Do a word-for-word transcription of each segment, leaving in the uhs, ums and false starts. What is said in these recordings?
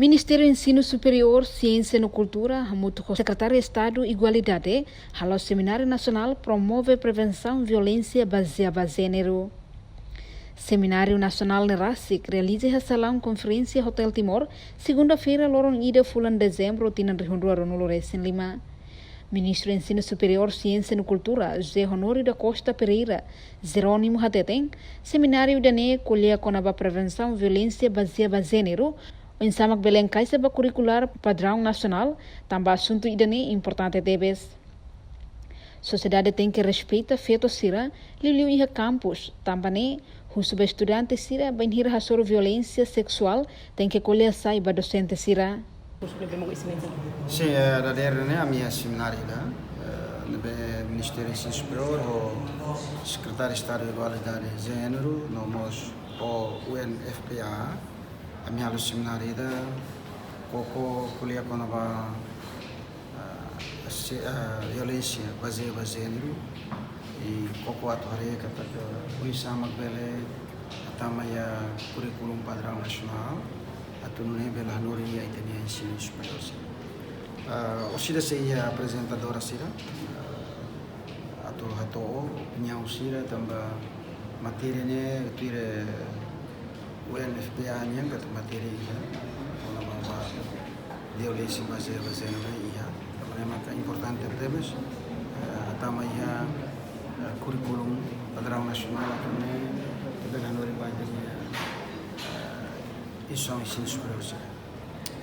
Ministériu Ensinu Superiór, Siénsia no Kultura, hamutuk ho Sekretáriu Estadu Igualdade, halo Semináriu Nasionál Promove Prevensaun Violénsia Bazeia ba Jéneru. Semináriu Nasionál ne'e rasik realiza iha salaun konferénsia Hotel Timor, segunda-feira, loron ida fulan Dezembru, tinan rihun rua ruanulu resin lima. Ministru Ensinu Superiór, Siénsia no Kultura, José Honório da Costa Pereira Jerónimo hateten, semináriu ida-ne'e ko'alia kona-ba prevensaun violénsia bazeia ba jéneru, oinsá mak bele enkaixa ba kurrikulár padraun nasionál, tanba asuntu ida-ne'e importante tebes. Sosiedade tenke respeita feto sira, liuliu iha kampus, tanba ne'e husu ba estudante sira, bainhira hasoru violénsia seksuál, tenke ko'alia sai ba dosente sira. Sin, eh, dadeer ne'e ami iha semináriu ida, eh, ne'ebé Ministériu Ensinu Superiór ho Sekretáriu Estadu Igualdade Jéneru, no mós ho U N F P A, ami halo semináriu ida, koko ko'alia kona-ba, ah, se-, ah, violénsia bazeia ba jéneru, i koko atu haree katak oinsá mak bele hatama iha kurríkulu padraun nasionál, atu nune'e bele hanorin iha ita-nia ensinu superiór sira. Ah, orsida sei iha aprezentadora sira, ah, atu hato'o opiniaun sira tanba matéria ne'e tuir U N F P A nian katak matéria iha, kona-ba violénsia bazeia ba jéneru iha. Tanba ne'e maka importante tebes, eh, hatama iha, eh, kurríkulu padraun nasionál atu nune'e bele hanorin ba ita-nia, eh, instituisaun ensinu superiór sira.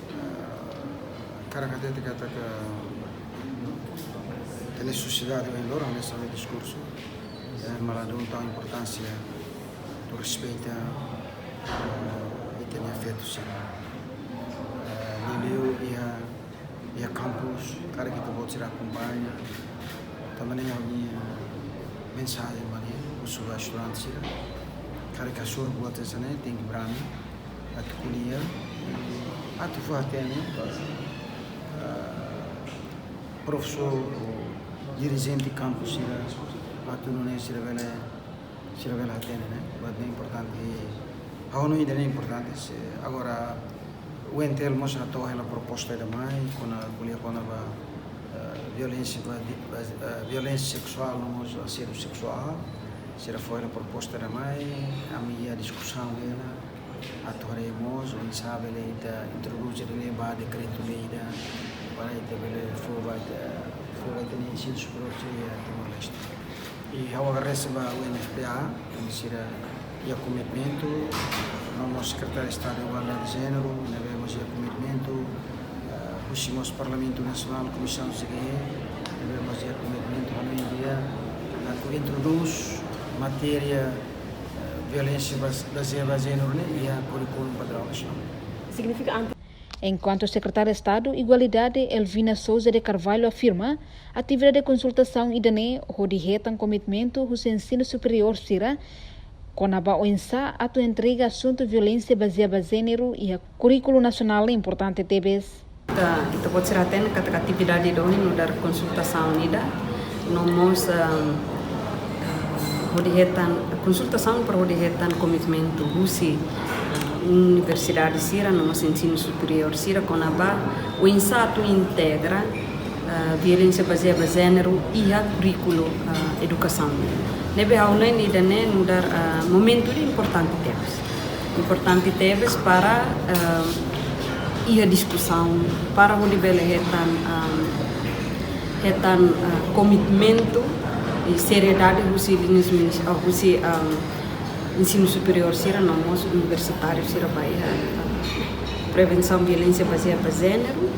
Eh, hakarak hatete katak ita-nia sosiedade ohin loron hanesan ami diskursu, eh, ema la dun tau importánsia atu respeita, eh, ita-nia feto sira. Eh, liuliu iha, iha kampus, karik ita-boot sira akompaña, tanba ne'e ami, eh, mensajen mak ne'e, husu ba estudante sira, karik hasoru buat hanesan ne'e, tenke brani atu ko'alia, atu fó-hatene ba, ah, profesór, dirijente kampus sira, atu nune'e sira bele, sira bele hatene, ne'e? Buat ne'e importante, ha'u hanoin ida-ne'e importante, se agora U N T L mós hato'o hela proposta ida mai, kona, ko'alia kona-ba, eh, violénsia ba, ba, eh, violénsia seksuál, no mós asédiu seksuál, sira fó hela proposta ida mai, ami iha diskusaun hela, atu haree mós oinsá bele ita introdús hela ba dekretu-lei ida, para ita bele fó ba ita, fó ba ita-nia ensinu superiór iha Timor-Leste. I ha'u agradese ba U N F P A, tanba sira iha komitmentu, no mós Sekretáriu Estadu Igualdade Jéneru, ne'ebé mós iha komitmentu, eh, husi mós Parlamentu Nasionál, Komisaun C G E, ne'ebé mós iha komitmentu, ami iha, atu introdús matéria, eh, violénsia baz-, bazeia ba jéneru ne'e iha kurríkulu padraun nasionál. Signifika ante- Enkuantu Sekretária Estadu Igualdade, Elvina Sousa de Carvalho, afirma, atividade konsultasaun ida-ne'e hodi hetan komitmentu husi ensinu superiór sira, kona-ba oinsá atu entrega asuntu violénsia bazeia ba jéneru iha kurríkulu nasionál importante tebes. Ita, ita-boot sira hatene katak atividade ida ohin nu'udar konsultasaun ida, no mós, ah, hodi hetan, konsultasaun para hodi hetan komitmentu husi, ah, universidade sira, no mós ensinu superiór sira, kona-ba oinsá atu integra, ah, violénsia bazeia ba jéneru iha kurríkulu, ah, edukasaun. Ne'ebé ha'u hanoin ida-ne'e nu'udar, ah, momentu ida importante tebes. Importante tebes para, ah, iha diskusaun, para hodi bele hetan, ah, hetan, ah, komitmentu i seriedade husi liñas minis-, ah, husi, ah, ensinu superiór sira, no mós universitáriu sira ba iha, ah, prevensaun violénsia bazeia ba jéneru.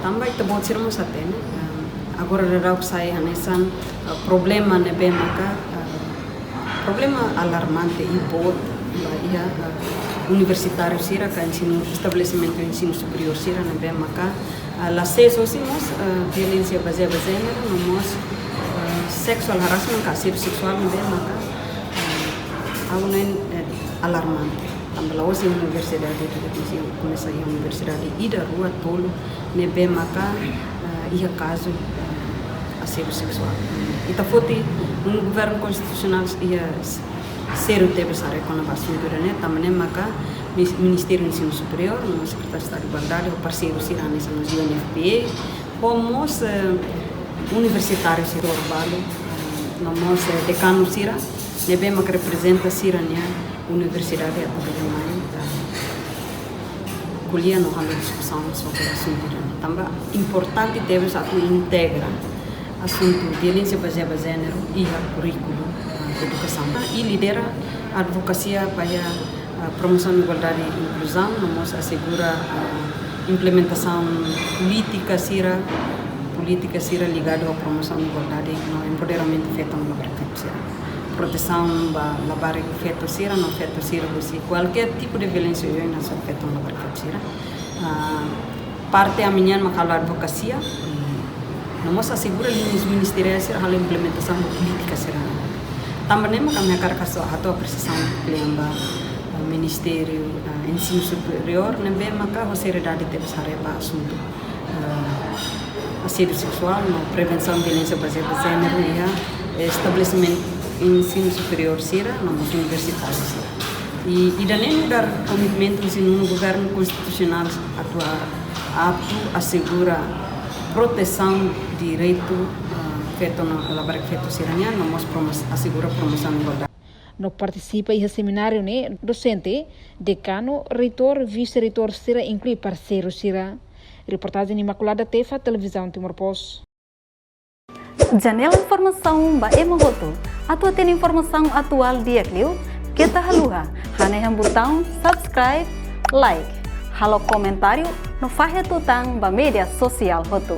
Tanba ita-boot sira mós hatene, ah, agora daudaun sai hanesan, ah, problema ne'ebé maka, ah, problema alarmante i boot ba iha, ah, universitáriu sira ka ensinu, estabelesimentu ensinu superiór sira ne'ebé maka, ah, la sees hosi mós, ah, violénsia bazeia ba jéneru, no mós, ah, sexual harassment ka asédiu seksuál ne'ebé maka, ah, ha'u hanoin, eh, alarmante. Tanba la'ós iha universidade, ita komesa iha universidade ida, rua, tolu ne'ebé maka, eh, iha kazu, eh, asédiu seksuál. Ita foti, un governu konstitusionál iha s-, sériu tebes haree kona-ba asuntu ida-ne'e, tanba ne'e maka Ministériu Ensinu Superiór, no Sekretaria Estadu Igualdade, ho parseiru sira hanesan mós U N F P A, ho mós, eh, universitáriu sira balu, eh, no mós, eh, dekanu sira, ne'ebé maka reprezenta sira-nia universidade atu bele mai, eh, ko'alia no halo diskusaun sobre asuntu ida-ne'e. Tanba importante tebes atu integra asuntu violénsia bazeada ba jéneru iha kurríkulu, eh, edukasaun. I lidera advokasia ba iha, eh, promosaun igualdade i inkluzaun, no mós asegura, eh, implementasaun polítika sira, polítika sira ligadu a promosaun igualdade no empoderamentu feto no labarik feto sira. Protesaun ba labarik feto sira no feto sira husi kualkér tipu de violénsia oioin hasoru feto no labarik feto sira. Ah, parte ami-nian mak halo advokasia, no mós asegura liñas ministeriais sira halo implementasaun ba polítika sira. Tanba ne'e mak ami hakarak hato'o apresiasaun kle'an ba, eh, Ministériu, eh, Ensinu Superiór, ne'ebé maka ho seriedade tebes haree ba asuntu, eh, asédiu seksuál no prevensaun violénsia bazeada ba jéneru iha estabelesimentu ensinu superiór sira no mós universitáriu sira. I ida-ne'e nu'udar komitmentu husi nonu governu konstitusionál atuál atu asegura protesaun direitu, ah, feto no labarik feto sira-nian, no mós promos-, asegura promosaun igualdade. No partisipa iha semináriu ne'e dosente, dekanu, reitór, vise-reitór sira, inklui parseiru sira. Reportajen Imaculada Tefa, Televizaun Timor Post. Janela informasaun ba ema hotu. Atu hatene informasaun atuál di'ak liu, keta haluha hanehan butaun subscribe, like, halo komentáriu no fahe tutan ba média sosiál hotu.